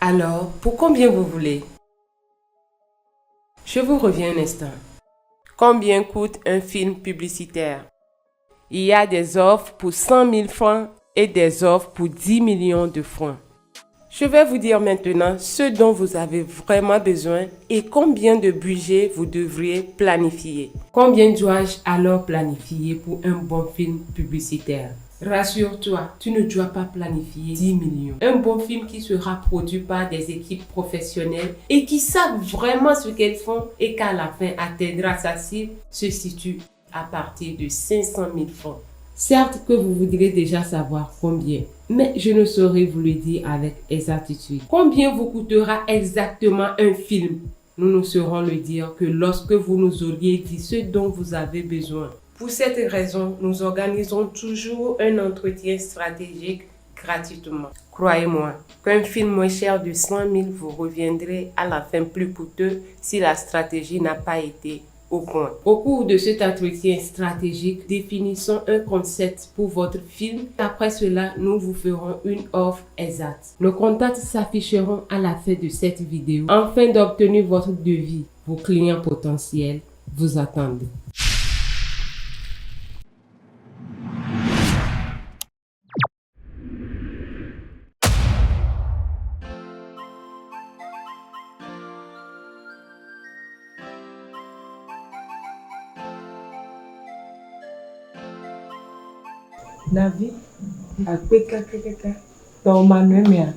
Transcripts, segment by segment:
Alors, pour combien vous voulez Je vous reviens un instant. Combien coûte un film publicitaire Il y a des offres pour 100 000 francs et des offres pour 10 millions de francs. Je vais vous dire maintenant ce dont vous avez vraiment besoin et combien de budget vous devriez planifier. Combien dois-je alors planifier pour un bon film publicitaire Rassure-toi, tu ne dois pas planifier 10 millions. Un bon film qui sera produit par des équipes professionnelles et qui savent vraiment ce qu'elles font et qu'à la fin atteindra sa cible se situe à partir de 500 000 francs. Certes que vous voudrez déjà savoir combien, mais je ne saurais vous le dire avec exactitude. Combien vous coûtera exactement un film Nous ne saurons le dire que lorsque vous nous auriez dit ce dont vous avez besoin. Pour cette raison, nous organisons toujours un entretien stratégique gratuitement. Croyez-moi qu'un film moins cher de 100 000 vous reviendrait à la fin plus coûteux si la stratégie n'a pas été au point. Au cours de cet entretien stratégique, définissons un concept pour votre film. Après cela, nous vous ferons une offre exacte. Nos contacts s'afficheront à la fin de cette vidéo afin d'obtenir votre devis. Vos clients potentiels vous attendent. Navi, akpe kakakaka, tɔwò manɔe mea,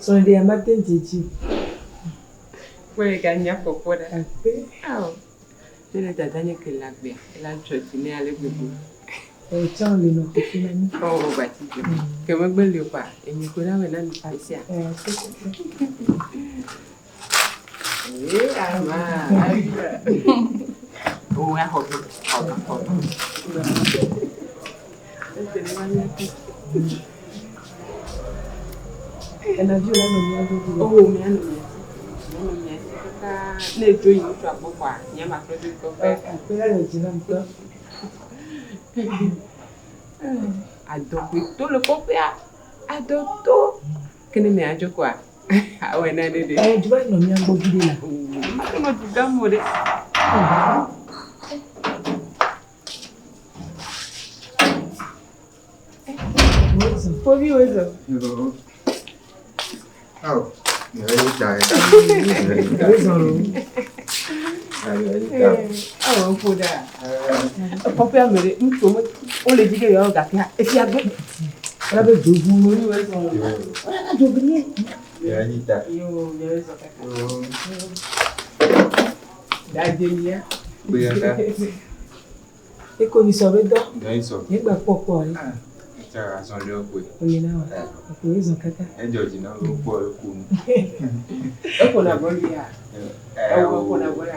srɔ̃ɖeɖea mate ŋu dze edzi o. Kpɔe ga nya kpɔkpɔ ɖa. Akpe. Ao, ne le dada nye ke le agbea, ela dzɔ dzi nɛ ale gbegbe. Ewò tsã wòle nɔ teƒe na mí. Oh, bati dzi. Ke megbe li o kpa, enyi ko na wɔ na mi esia. Akpe kaka. Ee, ama, ayi. Oh, axɔ gbe, xɔ gbe, xɔ gbe. Enavi wò la nɔ mía gbɔ vi. Oh, mía nɔ mía si. Mía nɔ mía si kaka ne edzo yi ŋutsua gbɔ kɔa, nye ma trɔ dzo yi kɔƒe. Akpe la le dzi nam ŋutɔ. Adɔgbe to le kɔƒea, adɔ to. Ke ne mia dzo kɔa, awɔe na ne ɖe. Ɛ, dzo va nɔ mía gbɔ vi ɖe la. Mate nɔ du gã me o ɖe. Wozɔ. Fovi wozɔ. Yo. Aw, Wozɔ lo. Awɔ ƒo ɖa. Kɔƒea me ɖe, ŋutsuwo me, wole dzi be yewoawɔ gakea, efia gbe. Ela be dzoʋu. Fovi wozɔ. Wole dzoʋu. Yo, miawozɔ kaka. Ɖadze mia. Eko nyi sɔ be dɔ. Nye gba kpɔ kpɔ ye. Oye na wa. Akpe wozɔ kaka. Eƒona bɔlu ya. Ewo ƒona bɔlu ya.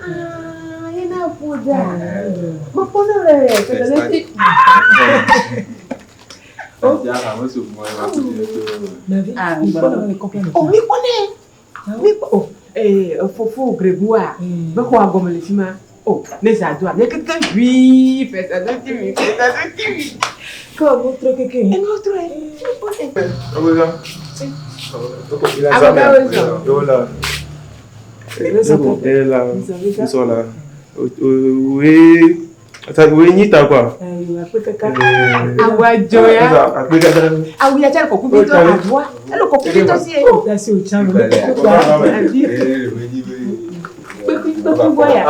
Ah, yena ƒo ɖa. Mekpɔnɛ le tete Navi, Ah, mi kpɔ na le kɔƒea me. Oh, mi kpɔnɛ. Mi kpɔ. Oh, ee, fofo grebua. Be xɔa gɔme le fi ma. Oh, ne zã doa, mía keke ʋii fɛsa do ti mi, fɛsa do ti mi. Ke wò trɔ keke. Enu trɔe. Mi kpɔnɛ. Ayiwa, akpe kaka. Awu adzɔ ya. Awu ya tsa le kɔkuvitɔ avua. Ele kɔkuvitɔ si ye. Oh, dasi o tsã lo. Kpekpe kpekpe vɔ ya.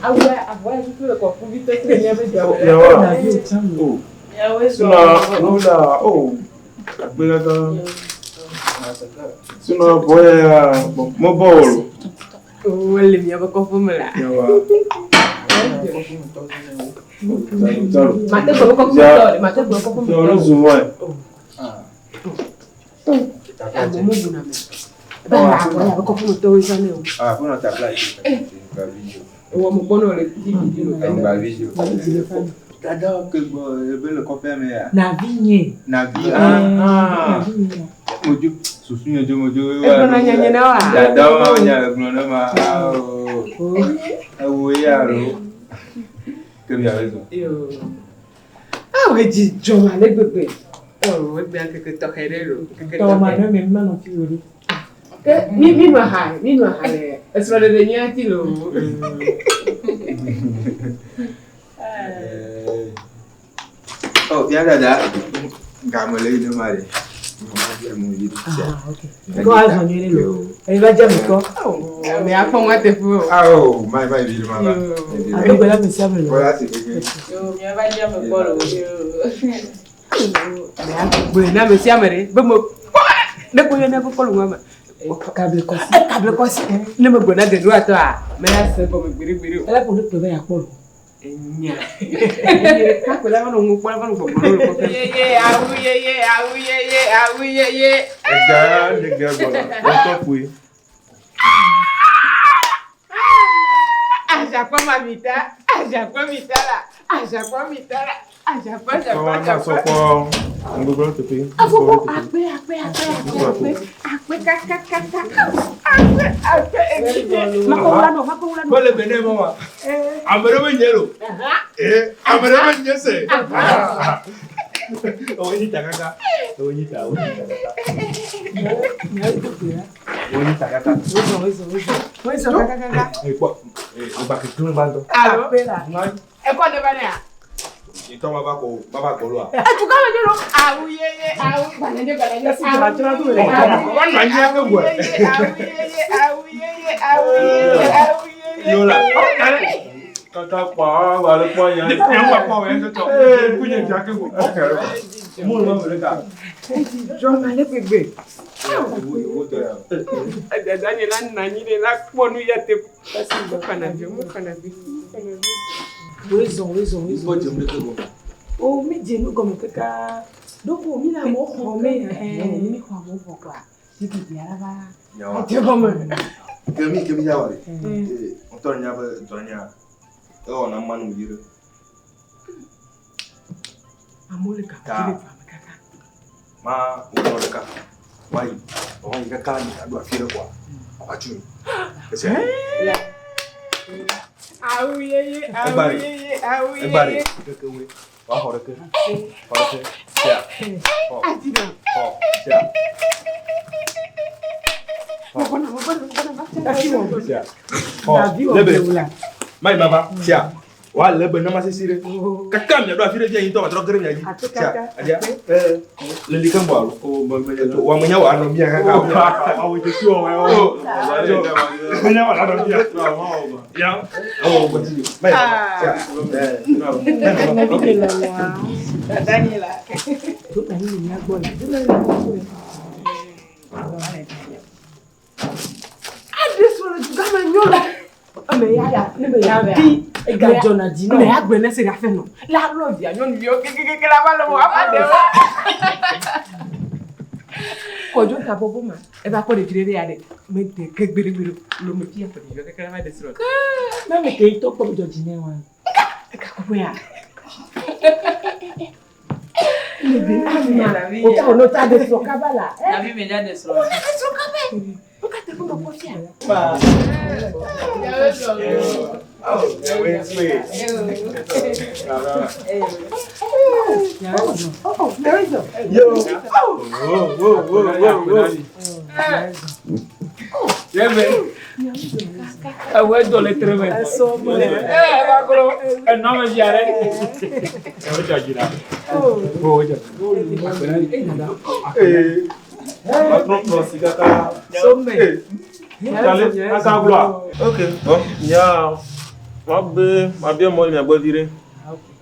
Awu ya avua ya tutu le kɔkuvitɔ si le míaƒe dua me. Navi o tsã lo. Miawoe zɔ. Wole miaƒe kɔƒe me la. Mate gblɔ be kɔƒemetɔ o, mate gblɔ kɔƒemetɔ o. Amewo mebuna ame. Ebe avɔ ya be kɔƒemetɔwoe zãnɛ o. Ewɔ me kpɔnɔ le TV dzi le Dada ke gbɔ ebe le kɔƒea me ya. Navi nye. Navi Navi nye. Modzo susu nye dzo modzo. Egblɔna nyanya na woa? Dada wa nya gblɔ na ma. Awo. Ewo ya alo. Ke mia be zɔ. Yo. Awo edzi dzɔm ale gbegbe. Oh, egbea ŋkeke tɔxɛ ɖe lo. Ŋkeke Tɔwò tɔxɛ. manɔ eme mi manɔ fi o ɖe. Ke mi mi nɔ ha, mi nɔ ha le esrɔ̃ɖeɖe nyuia ŋuti loo. Oh, mía dada, game le yi ne ma ɖe. Ah, ok. Kɔ azɔ nyuie ɖe lo. Eyi va dze ame kɔ. Ame akpɔ ŋua teƒe o. Awo, mai mai vi ma va. Ado gbe na ame sia ame lo. Bɔla si keke. Yo, mía va dze ame kpɔ lo. Yo. Mea gblɔe na ame sia ame ɖe be me kpɔ ne ko yɔna be kpɔ le ŋua me. Kable kɔsi. Kable kɔsi. Ne me gblɔ na geɖewo atɔa, me la se gɔme gbeɖe gbeɖe o. Ele ƒo ne kplɔe be yeakpɔ lo. Enya. Enye ɖeka ko la va nɔ ŋu kpɔm, va nɔ gbɔgblɔm le kɔƒe. Yeye, awu yeye, awu yeye, awu yeye. Ega nega gbɔna. Wotɔ koe. Ajakpɔ mamita, ajakpɔ mita la, ajakpɔ mita la, ajakpɔ, ajakpɔ, Kɔ na ajakpɔ. sɔkpɔ ŋgbegblɔ teƒe. Afɔkpɔ akpe, akpe, akpe, akpe, akpe, akpe kakakaka, akpe, akpe, evidze. Makɔwula nɔ, makɔwula nɔ. Mele be ne mɔ wa. Ame ɖe menye lo. Ee, ame ɖe menye se. Owo nyi ta kaka. Owo nyi ta, owo nyi ta kaka. Owo nyi ta kaka. Wozɔ, wozɔ, wozɔ. Wozɔ kakakaka. Ee, kpɔ. Ee, agba kekele gbãtɔ. Alo, Akpe la. ekɔ ne va nea? Itɔ ma va ko, ma va gbɔ loa. Etuka me nyɔnu. Awu yeye, awu gbalẽdze, gbalẽdze. Esi dzra dzra do le. Wa nɔ anyi ake wɔ. Awu yeye, awu yeye, awu yeye, awu yeye. Yo la. Kaka kpɔ awa le kpɔ ya. Ne wa kpɔ wɛ tɔtɔ. Ee, kunye dza ke wɔ. Mo le ma le ka. Dzɔm ale gbegbe. Wo wo tɔ ya. Dada nye la nɔ anyi ɖe la kpɔ nu ya te. Mo fana vi, mo fana vi, mo fana vi. Wozɔ, wozɔ, wozɔ. Bɔ dze mu ɖe ke gɔme. O mi dze nu gɔme kaka. Ɖoko mi le amewo xɔ me. Ɛɛ, ne mi xɔ amewo vɔ kɔa, zikpui la va. Nyawa. Adze gɔme. Kemi kemi ya wɔ ɖe. Ee, ŋutɔ nya be dɔ nya. Ewɔ na manu vi ɖe. Amewo le gakpo dzi le dua me kaka. Ma wònɔ ɖeka. Wa yi. Wa yi kaka yi aɖo afi ɖe kɔa. Ava tsu mi. Ese. Awu yeye, awu Egbare. yeye, awu Egba ɖe. yeye. Keke woe. Wa xɔ ɖeke. Xɔ ɖeke. Sia. Xɔ. Adina. Xɔ. Sia. Mɔgɔna, mɔgɔna, mɔgɔna, mɔgɔna. Sia. Xɔ. Davi wɔ Lebe. blewu la. Mayi ma va. Sia. Wa lebe na ma sisi ɖe. Kaka mia ɖo afi ɖe fia yi ŋutɔ ma trɔ ge ɖe mia dzi. Akpe Sia. kaka. Adia. Ee. Le li keŋ bɔ alo. O mɛ mɛ Eto wa menya wa nɔ mia kaka. Awo dze si wɔ wɛ o. Menya wa nɔ mia. Ya. Oh, continue. Mayi ma va. Sia. Ee. Navi le lɔlɔa. Dada nye la. Do na mi le mía gbɔ le. Do na mi le mía gbɔ le. Aɖe srɔ̃ le dugã me nyɔ la. Ame ya ya, ne me ya bi. Ega dzɔna dzi Ame nɔ. ya gblɔ ne se ɖe afe nɔ. La lɔ via nyɔnuviwo kekekeke la va le wɔ ava ɖe wa. Kɔdzo ta bɔbɔ ma. Eva kpɔ ɖevi ɖe ɖe ya ɖe. Me de ke gbeɖegbeɖe. Lo me fia kpɔ ɖeviwo keke la va ɖe srɔ̃. Ne ame ke ŋutɔ kpɔ be dzɔ dzi nɛ wa. Eka kɔkɔe ya. O ta o n'o ta de srɔ̃ kaba la. Navi me dza de srɔ̃. Ɖe srɔ̃ kabe. Nu ka teƒe me kpɔ fia? Oh, oui, oui. Yo. Oh, oh, oh, oh, oh. Yɛmɛ. Ɛwɔ edɔ le tre mɛ. Ɛɛ bakolo. Ɛnɔ mɛ fia ɖe. Ɛwɔ dzɔ dzi la. O dzɔ. Eh. Patron kplɔ si kaka. Some. Kale aka gblɔa. Ok bon nya ma be ma bia mɔ le mia gbɔ vi ɖe.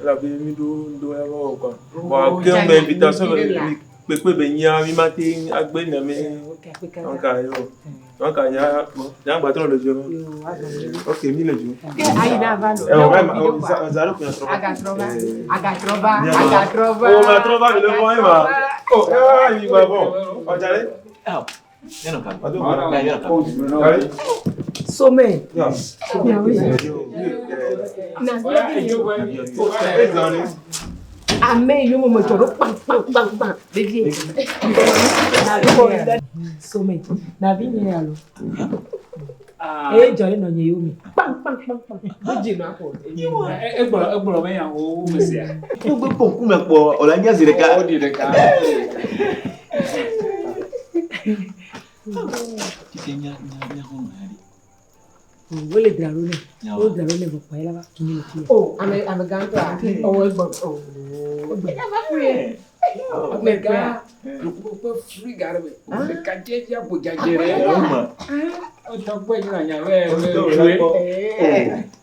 Elabe mi ɖo ŋdɔ ya va wɔ kɔa. Bon ke me invitation be mi kpekpe be nyia mi ma te agbe nya mi. Donc ayo. Donc nya bon nya gba trɔ le dzo. Ok mi le dzo. Ke ayi na va lo. Eh o même zalo ko trɔ. Agatrɔ va. Agatrɔ va. Agatrɔ va. O ma trɔ va mi le mɔ ye ma. Oh eh mi gba bon. Ɔdzale. Allez. Some. Ya. Ame yiwo me dzɔ ɖo kpaŋ kpaŋ kpaŋ kpaŋ. Ɖevi. Some. Navi nye ya lo. Eye dzɔ ɖe nɔnye yome. Kpaŋ kpaŋ kpaŋ kpaŋ. Dzi nɔ akɔ. Egblɔ egblɔ be nya wo me sia. Gbogbo kpɔ ŋkume kpɔ wòle anya zi ɖeka. Wo ɖi ɖeka. Fifia nya nya nya xɔ nɔ ya ɖi. Wole dzra ɖo nɛ. Wole dzra ɖo nɛ vɔ kpɔ ye la va tu mi le fi ya. O ame ame gãtɔa. Ɔwɔ egbɔ. Ame gã. Woƒe fli ga ɖe me. Ɖeka dze dze abo dzadze ɖe. Ɛwuma. Wotɔ gbɔ yi na nya be be dzoe.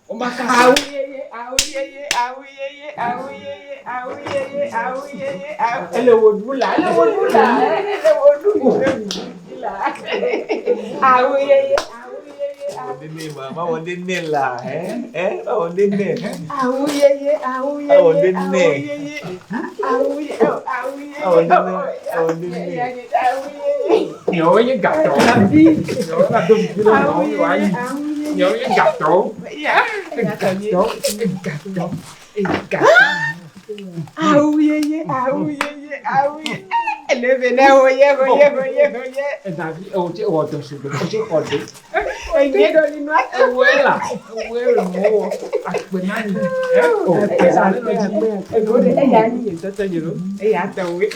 Woma ka se. Awuyeye awuyeye awuyeye awuyeye awuyeye awuyeye awu. Ele wo ɖu la ele wo ɖu la ele wo ɖu la. Awuyeye awuyeye Nene ma ma wɔ nene la ɛ ɛ ma wɔ nene. awuyeye awuyeye Awɔ nene. awuyeye awuye awuyeye Awɔ nene awɔ nene. awuyeye. Nyawo nye gatɔ. Nyawo la do vivi na nyawo wa yi. Nyawo nye gatɔ. Gatɔ. Gatɔ. Gatɔ. Awuyeye awuyeye awuye. Elebe na woye woye woye woye. Davi o tse wɔ dɔ sugbɔ o tse xɔ do. Enye ɖo ni nua. Ewɔe la ewɔe le mɔwɔ akpe na mi. Ɛ o ɛza ne nɔ dzi. Eɖo ɖe eya nyi nye tɔtɔ nye ɖo. Eya tɔ woe.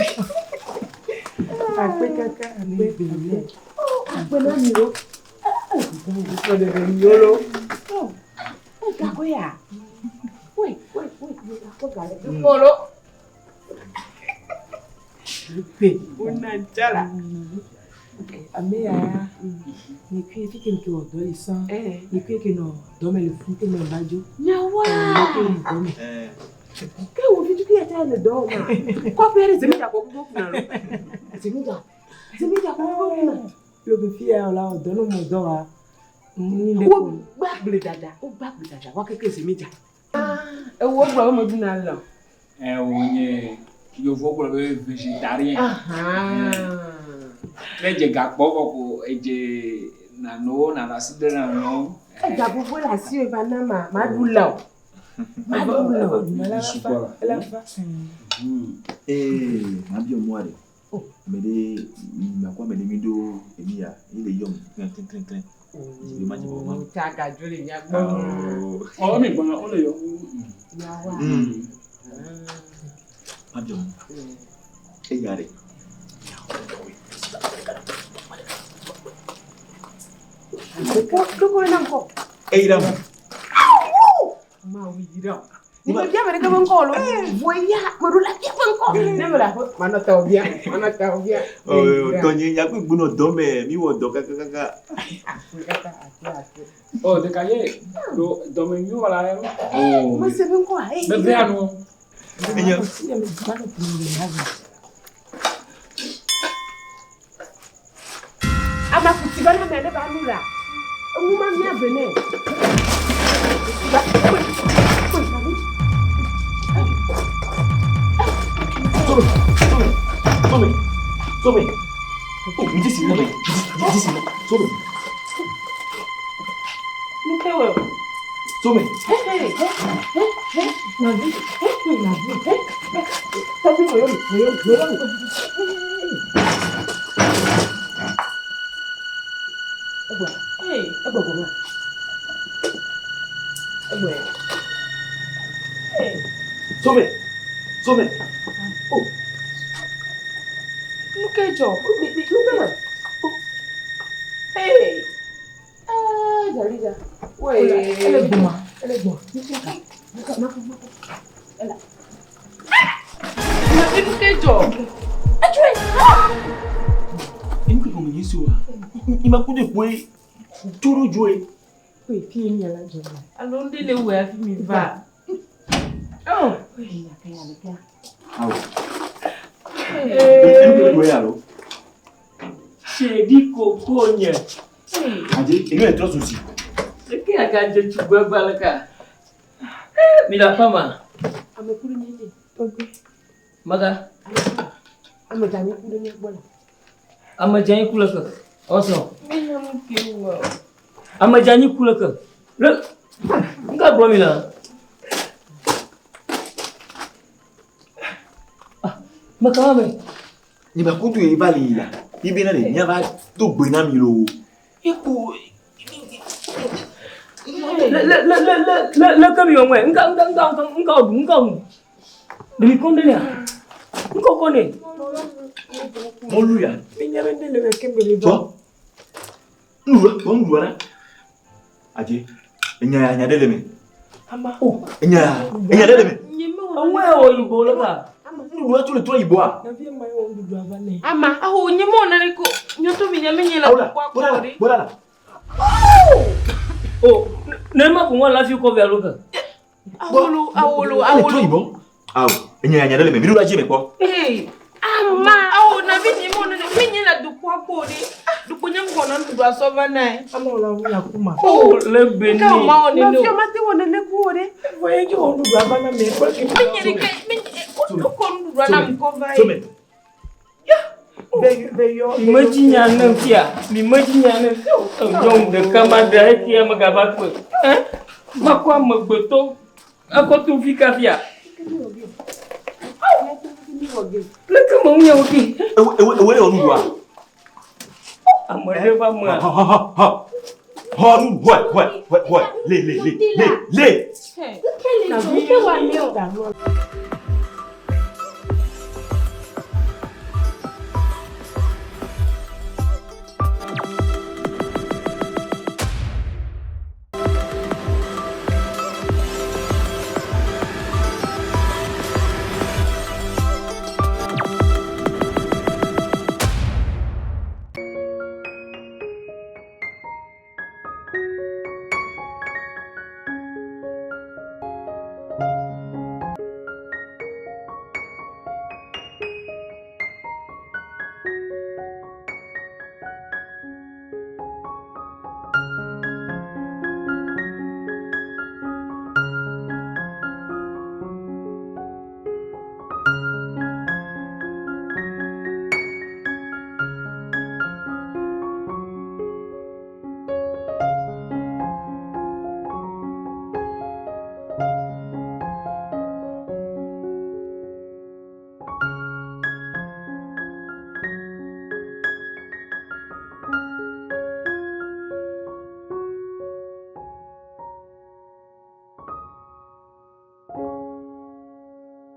Akpe kaka akpe akpe. Akpe na mi ɖo. Sɔ ɖe ɖe mi lo. Gakoe ya. Woe woe woe akɔ ga le kpɔ lo. Wona dzala. Ame ya ni kui fi ke ke wɔ dɔ le sã. Ni kui ke nɔ dɔ me le fun ke me ba dzo. Nyawa. Ni ke nɔ dɔ me. Ke wo fi tutu ya ta le dɔ ma. Kɔƒe ɖe zemidza kɔ gbogbo kuna lo. Zemidza. Zemidza kɔ gbogbo kuna. Lobe fi ya la wɔ dɔ ne mo dɔ wa. Ni le Wo ko. gbagble dada, wo gbagble dada, wa keke zemidza. Ewo gblɔ be meɖuna lã. Ɛ wo nye yovo gblɔ be vegetarien. Ne dze gakpɔ vɔ ko edze nanowo nanɔ asi ɖe nanowo. Ega gbogbo le asi wo va na ma, maɖu lã o. Maɖu lã o. Ela fa ela fa. Ee ma biɔ mɔa ɖe. Ame ɖe miakɔ ame ɖe mi ɖo emi ya ye le yɔm klɛn klɛn klɛn klɛn. Dzi be ma dze bɔ ma. Tsa gadzo le mía gbɔ. Awɔ. Ɔ mi gbɔna wole yɔ. Nyawa. Ma biɔ mɔ. Eya ɖe. Doko na ŋkɔ. Eyi ɖe mo. Mawu yi ɖe o. Ni me bia me ɖeke be ŋkɔ o lo. Vɔ ya, meɖo la bia ƒe ŋkɔ. Ne me le aƒe, manɔ tawò bia, manɔ tawò bia. Tɔnye nyakui gbonɔ dɔ me mi wɔ dɔ kakakaka. Ɔ ɖeka ye ɖo dɔme nyui wɔla ye lo. Mese be ŋkɔa? Ee. Mevea nu. Enye. Ama kuti ba na mɛ ne ba nu la. Eŋu ma mía ve nɛ. Tome, tome, tome, tome. Oh, mi dze si na me, mi dze si na, tome, Nu ke wɔ? tome. Hey, hey, hey, hey, navi, hey, navi, hey, hey. Tɔgbi wo yomi, wo yomi, wo yomi. Egbɔ, hey, egbɔ gbɔ ma. Egbɔ ya. Hey, Tome, tome. Oh, nu ke dzɔ? Mi, mi, nu ke wɔ? Hey, ah, Jalija. Wee. Ele gbɔma ele gbɔ. Nu ke dzɔ? Edzɔe. enu ke gɔme nye si oa? Mi ma ku de kpoe tso ɖo dzoe. Oye fi ye mi la dzɔ la. Alo ŋɖe le wɔ hafi mi va. Oh. Awɔ. Enu ke dzoe alo? Ṣèdí kòkó yẹn. Adze, enu yɛ trɔ susi. Leke agadze tsu gbagba leka. Mi le aƒe ma. Ame ku ɖe mía dzi. Tɔgbi. Maga, Ame dza mi ku ɖe mía gbɔ la. ame dze anyi ku le ke. Ɔsɔ. Mi nya nu ke wɔ. Ame dze anyi ku le ke. Le ŋka gblɔ mi la. Ah, meka wa me. Nye ma ku do ye va le yi la. Yi bena ɖe miava do gbe na mi loo. Eko Le le le le le le le ke mi wɔ ŋue? Ŋka ŋka ŋka ŋka ŋka wɔ ɖu ŋka wɔ nu. Ɖevi kɔn ɖe nea? Ŋka kɔ nɛ. Mɔlu ya. Mi nya be ne le ke me le Tsɔ. Nuɖuɖua, tsɔ nuɖuɖua ɖa. Adze, enya ya nya ɖe le me. Ama. O, enya ya, enya ɖe le me. Eŋue wɔ yibɔ le ka. Nuɖuɖua tso le trɔ yibɔa. Nɔvi ma ye wɔ nuɖuɖua va nɛ. Ama, aho nye mɔ nane ko nyoto mi nya menye la Awo la, kpɔ bɔɖa la, akpɔ ɖe. bɔɖa la. O, ne ma ko ŋua la fi kɔ via lo ke. Awolo, awolo, Ele trɔ awolo. yibɔ. Awo, enya ya nya ɖe le me. Mi ɖo la dzi me kpɔ. Hey, ama, awo navi nye mɔ nane menye la do kpɔ akpɔ ɖe. Dukpo nye ŋgɔ na nuɖuɖu asɔ va nae. Ama wɔ la ŋu ya kuma. O, le be Ka o ni. ma wɔ nene o. Nɔvi o ma te wɔ nene ku o ɖe. Vɔ ye dzi wɔ nuɖuɖua va na mi. Kpɔ ke. Menye ɖe ke menye o kɔ nuɖuɖua na mi kɔ va ye. Some. Be be yɔ. Mi me dzi nya ne fia. Mi me dzi nya ne fia o. Nyɔnu ɖeka ma ɖe etia me gava kpe. Ɛ? Makɔ amegbetɔ akɔ to fi ka fia. Leke me ŋu nye wo ke? Ewe ewe ewe le wɔ nuɖuɖua. Ame ɖe va mea. Hɔ hɔ hɔ hɔ. Hɔ nu hɔe hɔe hɔe hɔe. Le le le le le. Nɔvi.